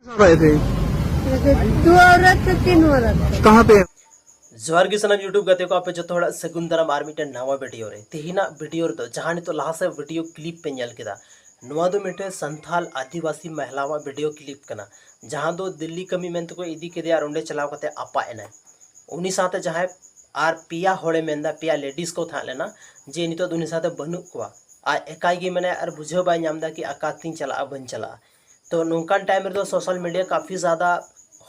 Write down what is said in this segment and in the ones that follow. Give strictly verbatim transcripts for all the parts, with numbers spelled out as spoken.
साहब आए थे? दो औरत थे, तीन औरत थे। कहाँ पे? ᱡᱚᱦᱟᱨ ᱜᱮ ᱥᱟᱱᱟᱢ YouTube ᱜᱟᱛᱮ ᱠᱚ, ᱟᱯᱮ ᱡᱚᱛᱚ ᱦᱚᱲᱟᱜ ᱥᱟᱹᱜᱩᱱ ᱫᱟᱨᱟᱢ ᱟᱨ ᱢᱤᱫᱴᱮᱱ ᱱᱟᱣᱟ ᱵᱷᱤᱰᱤᱭᱳ ᱨᱮ᱾ ᱛᱮᱦᱮᱧᱟᱜ ᱵᱷᱤᱰᱤᱭᱳ ᱨᱮᱫᱚ, ᱡᱟᱦᱟᱸ ᱱᱤᱛᱚᱜ ᱞᱟᱦᱟ ᱥᱮᱫ ᱵᱷᱤᱰᱤᱭᱳ ᱠᱞᱤᱯ ᱯᱮ ᱧᱮᱞ ᱠᱮᱫᱟ, ᱱᱚᱣᱟ ᱫᱚ ᱢᱤᱫᱴᱮᱱ ᱥᱟᱱᱛᱷᱟᱞ ᱟᱹᱫᱤᱵᱟᱹᱥᱤ ᱢᱟᱦᱞᱟᱣᱟᱜ ᱵᱷᱤᱰᱤᱭᱳ ᱠᱞᱤᱯ ᱠᱟᱱᱟ, ᱡᱟᱦᱟᱸ ᱫᱚ ᱫᱤᱞᱞᱤ ᱠᱟᱹᱢᱤ ᱢᱮᱱ ᱛᱮᱠᱚ ᱤᱫᱤ ᱠᱮᱫᱮᱭᱟ ᱟᱨ ᱚᱸᱰᱮ ᱪᱟᱞᱟᱣ ᱠᱟᱛᱮ ᱟᱯᱟᱜ ᱮᱱᱟᱭ᱾ ᱩᱱᱤ ᱥᱟᱶᱛᱮ ᱡᱟᱦᱟᱸᱭ ᱟᱨ ᱯᱮᱭᱟ ᱦᱚᱲᱮ ᱢᱮᱱᱫᱟ, ᱯᱮᱭᱟ ᱞᱮᱰᱤᱥ ᱠᱚ ᱛᱟᱦᱮᱸ ᱞᱮᱱᱟ, ᱡᱮ ᱱᱤᱛᱚᱜ ᱫᱚ ᱩᱱᱤ ᱥᱟᱶᱛᱮ ᱵᱟᱹᱱᱩᱜ ᱠᱚᱣᱟ᱾ ᱟᱡ ᱮᱠᱟᱭ ᱜᱮ ᱢᱮᱱᱟᱭᱟ ᱟᱨ ᱵᱩᱡᱷᱟᱹᱣ ᱵᱟᱭ ᱧᱟᱢ ᱮᱫᱟ ᱠᱤ ᱚᱠᱟᱛᱤᱧ ᱪᱟᱞᱟᱜᱼᱟ, ᱵᱟᱹᱧ ᱪᱟᱞᱟᱜᱼᱟ᱾ ᱛᱚ ᱱᱚᱝᱠᱟᱱ ᱴᱟᱭᱤᱢ ᱨᱮᱫᱚ ᱥᱳᱥᱟᱞ ᱢᱤᱰᱤᱭᱟ ᱠᱟᱯᱷᱤ ᱡᱟᱫᱟ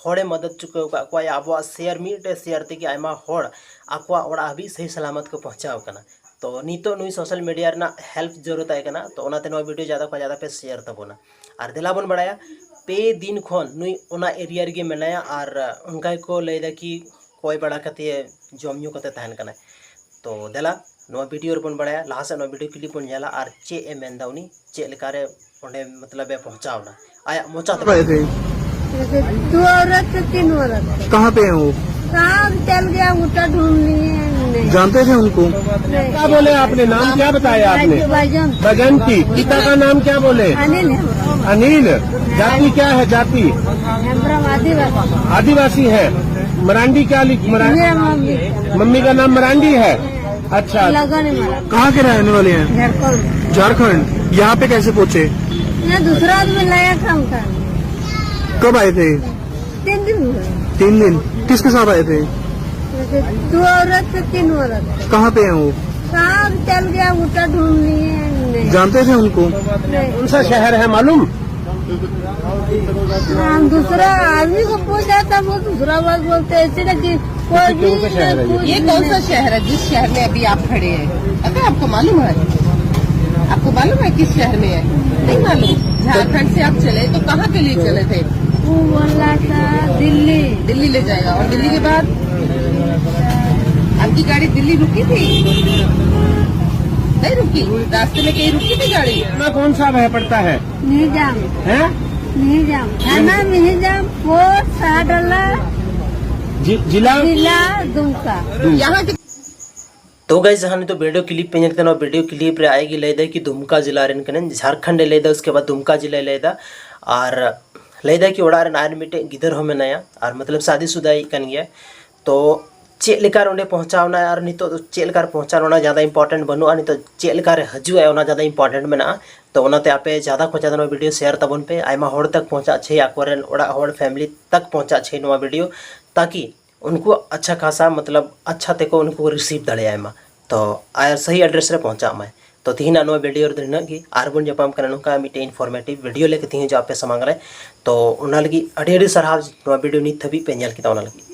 ᱦᱚᱲᱮ ᱢᱟᱫᱟᱫ ᱪᱩᱠᱟᱹᱣ ᱟᱠᱟᱫ ᱠᱚᱣᱟ᱾ ᱟᱵᱚᱣᱟᱜ ᱥᱮᱭᱟᱨ, ᱢᱤᱫᱴᱮᱡ ᱥᱮᱭᱟᱨ ᱛᱮᱜᱮ ᱟᱭᱢᱟ ᱦᱚᱲ ᱟᱠᱚᱣᱟᱜ ᱚᱲᱟᱜ ᱦᱟᱹᱵᱤᱡ ᱥᱟᱹᱦᱤ ᱥᱟᱞᱟᱢᱟᱛ ᱠᱚ ᱯᱚᱦᱪᱟᱣ ᱟᱠᱟᱱᱟ᱾ ᱛᱚ ᱱᱤᱛᱚᱜ ᱱᱩᱭ ᱥᱳᱥᱟᱞ ᱢᱤᱰᱤᱭᱟ ᱨᱮᱱᱟᱜ ᱦᱮᱞᱯ ᱡᱟᱹᱨᱩᱲ ᱛᱟᱭ ᱠᱟᱱᱟ᱾ ᱛᱚ ᱚᱱᱟᱛᱮ ᱱᱚᱣᱟ ᱵᱷᱤᱰᱤᱭᱳ ᱡᱟᱫᱟ ᱠᱷᱚᱱ ᱡᱟᱫᱟ ᱯᱮ ᱥᱮᱭᱟᱨ ᱛᱟᱵᱚᱱᱟ᱾ ᱟᱨ ᱫᱮᱞᱟ ᱵᱚᱱ ᱵᱟᱲᱟᱭᱟ, ᱯᱮ ᱫᱤᱱ ᱠᱷᱚᱱ ᱱᱩᱭ ᱚᱱᱟ ᱮᱨᱤᱭᱟ ᱨᱮᱜᱮ ᱢᱮᱱᱟᱭᱟ ᱟᱨ ᱚᱱᱠᱟ ᱜᱮᱠᱚ ᱞᱟᱹᱭᱫᱟ ᱠᱤ ᱠᱚᱭ ᱵᱟᱲᱟ ᱠᱟᱛᱮ, ᱡᱚᱢ ᱧᱩ ᱠᱟᱛᱮ ᱛᱟᱦᱮᱱ ᱠᱟᱱᱟᱭ᱾ ᱛᱚ ᱫᱮᱞᱟ ᱱᱚᱣᱟ ᱵᱷᱤᱰᱤᱭᱳ ᱨᱮᱵᱚᱱ ᱵᱟᱲᱟᱭᱟ, ᱞᱟᱦᱟ ᱥᱮᱫ ᱱᱚᱣᱟ ᱵᱷᱤᱰᱤᱭᱳ ᱠᱞᱤᱯ ᱵᱚᱱ ᱧᱮᱞᱟ ᱟᱨ ᱪᱮᱫ ᱮ ᱢᱮᱱᱫᱟ ᱩᱱᱤ, ᱪᱮᱫ ᱞᱮᱠᱟᱨᱮ ᱚᱸᱰᱮ ᱢᱚᱛᱞᱚᱵ ᱮ ᱯᱚᱦᱪᱟᱣ ᱮᱱᱟ ᱟᱭᱟᱜ ᱢᱚᱪᱟ ᱛᱮ᱾ ᱟᱯᱮ ᱛᱮ? ᱫᱩ ᱚᱣᱨᱚᱛ ᱛᱮ ᱛᱤᱱ ᱚᱣᱨᱚᱛ᱾ ᱠᱟᱦᱟᱸ ᱯᱮ ᱦᱮᱸ ᱣᱳ? ᱠᱟᱦᱟᱸ ᱪᱟᱞ ᱜᱮᱭᱟ, ᱜᱚᱴᱟ ᱰᱷᱩᱸᱰ ᱞᱤᱭᱮ ᱦᱟᱢ ᱱᱮᱦᱤᱸ ᱡᱟᱱᱛᱮ ᱛᱷᱮ ᱩᱱᱠᱳ? ᱱᱮᱦᱤᱸ᱾ ᱠᱭᱟ ᱵᱳᱞᱮ ᱟᱯᱱᱮ ᱱᱟᱢ ᱠᱭᱟ ᱵᱟᱛᱟᱭᱟ ᱟᱯᱱᱮ? ᱵᱟᱡᱚᱱ᱾ ᱵᱟᱡᱚᱱᱛᱤ᱾ ᱯᱤᱛᱟ ᱠᱟ ᱱᱟᱢ ᱠᱭᱟ ᱵᱳᱞᱮ? ᱟᱱᱤᱞ ᱦᱮᱢᱵᱨᱚᱢ᱾ ᱟᱱᱤᱞ᱾ ᱡᱟᱛᱤ ᱠᱭᱟ ᱦᱮ ᱡᱟᱛᱤ? ᱦᱮᱢᱵᱨᱚᱢ ᱟᱹᱫᱤᱵᱟᱹᱥᱤ᱾ ᱟᱹᱫᱤᱵᱟᱹᱥᱤ ᱦᱮ᱾ ᱢᱟᱨᱟᱱᱰᱤ ᱠᱭᱟ ᱞᱤᱠ ᱢᱟᱨᱟᱱᱰᱤ? ᱢᱮᱨᱟ ᱢᱟᱢᱤ᱾ ᱢᱟᱢᱤ ᱠᱟ ᱱᱟᱢ ᱢᱟᱨᱟᱱᱰᱤ ᱦᱮ? अच्छा। लगन है हमारा। कहाँ के रहने वाले हैं? झारखंड। झारखंड। यहाँ पे कैसे पहुँचे? मैं दूसरा आदमी लाया था उनका। कब आए थे? तीन दिन हुए। तीन दिन। किसके साथ आए थे? दो औरत थे, तीन औरत थे। कहाँ पे हैं वो? कहाँ चल गया, उल्टा ढूंढ लिए। जानते थे उनको? नहीं। कौन सा शहर है मालूम? हम दूसरा आदमी को पूछा था, वो दूसरा बात बोलते हैं, ऐसे ना कि कोई भी कौन सा शहर है ये? ये कौन सा शहर है जिस शहर में अभी आप खड़े हैं? पता है आपको, मालूम है? आपको मालूम है किस शहर में है? नहीं मालूम। झारखंड से आप चले तो कहाँ के लिए चले थे? वो बोला था दिल्ली। दिल्ली ले जाएगा। और दिल्ली के बाद आपकी गाड़ी दिल्ली रुकी थी? नहीं रुकी। रास्ते में कहीं रुकी थी गाड़ी? थाना कौन सा है, पड़ता है? मिहिजाम। हैं? मिहिजाम। थाना मिहिजाम, पोस्ट साडला, जि-, जिला? जिला दुमका। यहाँ के तो गाइस, ᱡᱟᱦᱟᱸ ᱱᱤᱛᱚᱜ ᱵᱷᱤᱰᱤᱭᱳ ᱠᱞᱤᱯ ᱯᱮ ᱧᱮᱞ ᱠᱮᱫᱟ, ᱱᱚᱣᱟ ᱵᱷᱤᱰᱤᱭᱳ ᱠᱞᱤᱯ ᱨᱮ ᱟᱡ ᱜᱮ ᱞᱟᱹᱭ ᱫᱟᱭ ᱠᱤ ᱫᱩᱢᱠᱟ ᱡᱮᱞᱟ ᱨᱮᱱ ᱠᱟᱹᱱᱟᱹᱧ, ᱡᱷᱟᱨᱠᱷᱚᱸᱰ ᱮ ᱞᱟᱹᱭ ᱫᱟ, ᱩᱥᱠᱮ ᱵᱟᱫ ᱫᱩᱢᱠᱟ ᱡᱮᱞᱟᱭ ᱞᱟᱹᱭ ᱫᱟ᱾ ᱟᱨ ᱞᱟᱹᱭᱫᱟᱭ ᱠᱤ ᱚᱲᱟᱜ ᱨᱮᱱ ᱟᱨ ᱢᱤᱫᱴᱮᱡ ᱜᱤᱫᱟᱹᱨ ᱦᱚᱸ ᱢᱮᱱᱟᱭᱟ ᱟᱨ ᱢᱚᱛᱞᱚᱵ ᱥᱟᱫᱤ ᱥᱩᱫᱟᱭᱤᱡ ᱠᱟᱱ ᱜᱮᱭᱟ᱾ ᱛᱚ ᱪᱮᱫ ᱞᱮᱠᱟ ᱨᱮ ᱚᱸᱰᱮ ᱯᱚᱦᱪᱟᱣ ᱮᱱᱟᱭ ᱟᱨ ᱱᱤᱛᱚᱜ ᱫᱚ ᱪᱮᱫ ᱞᱮᱠᱟ ᱨᱮ ᱯᱚᱦᱪᱟᱣ ᱮᱱᱟ ᱚᱱᱟ ᱡᱟᱫᱟ important ᱵᱟᱹᱱᱩᱜᱼᱟ, ᱱᱤᱛᱚᱜ ᱪᱮᱫ ᱞᱮᱠᱟ ᱨᱮ ᱦᱤᱡᱩᱜᱼᱟᱭ ᱚᱱᱟ ᱡᱟᱫᱟ important ᱢᱮᱱᱟᱜᱼᱟ᱾ ᱛᱚ ᱚᱱᱟᱛᱮ ᱟᱯᱮ ᱡᱟᱫᱟ ᱠᱷᱚᱱ ᱡᱟᱫᱟ ᱱᱚᱣᱟ video share ᱛᱟᱵᱚᱱ ᱯᱮ, ᱟᱭᱢᱟ ᱦᱚᱲ ᱛᱟᱠ ᱯᱚᱦᱪᱟᱜ ᱪᱟᱹᱦᱤ, ᱟᱠᱚᱨᱮᱱ ᱚᱲᱟᱜ ᱦᱚᱲ family ᱛᱟᱠ ᱯᱚᱦᱪᱟᱜ ᱪᱟᱹᱦᱤ ᱱᱚᱣᱟ video, ᱛᱟᱠᱤ ᱩᱱᱠᱩ ᱟᱪᱪᱷᱟ ᱠᱷᱟᱥᱟ ᱢᱚᱛᱞᱚᱵ ᱟᱪᱪᱷᱟ ᱛᱮᱠᱚ ᱩᱱᱠᱩ ᱠᱚ receive ᱫᱟᱲᱮᱭᱟᱭ ᱢᱟ, ᱛᱚ ᱟᱨ ᱥᱟᱹᱦᱤ address ᱨᱮ ᱯᱚᱦᱪᱟᱜ ᱢᱟᱭ᱾ ᱛᱚ ᱛᱤᱦᱤᱧᱟᱜ ᱱᱚᱣᱟ video ᱨᱮᱫᱚ ᱱᱤᱱᱟᱹᱜ ᱜᱮ, ᱟᱨ ᱵᱚᱱ ᱧᱟᱯᱟᱢ ᱠᱟᱱᱟ ᱱᱚᱝᱠᱟ ᱢᱤᱫᱴᱮᱱ informative video ᱞᱮᱠᱟᱛᱮ ᱛᱤᱦᱤᱧ ᱦᱤᱡᱩᱜ ᱟᱯᱮ ᱥᱟᱢᱟᱝ ᱨᱮ᱾ ᱛᱚ ᱚᱱᱟ ᱞᱟᱹᱜᱤᱫ ᱟᱹᱰᱤ ᱟᱹᱰᱤ ᱥᱟᱨᱦᱟᱣ ᱱᱚᱣᱟ video ᱱᱤᱛ ᱫᱷᱟᱹᱵᱤᱡ ᱯᱮ ᱧᱮᱞ ᱠᱮᱫᱟ ᱚᱱᱟ ᱞᱟᱹᱜᱤᱫ᱾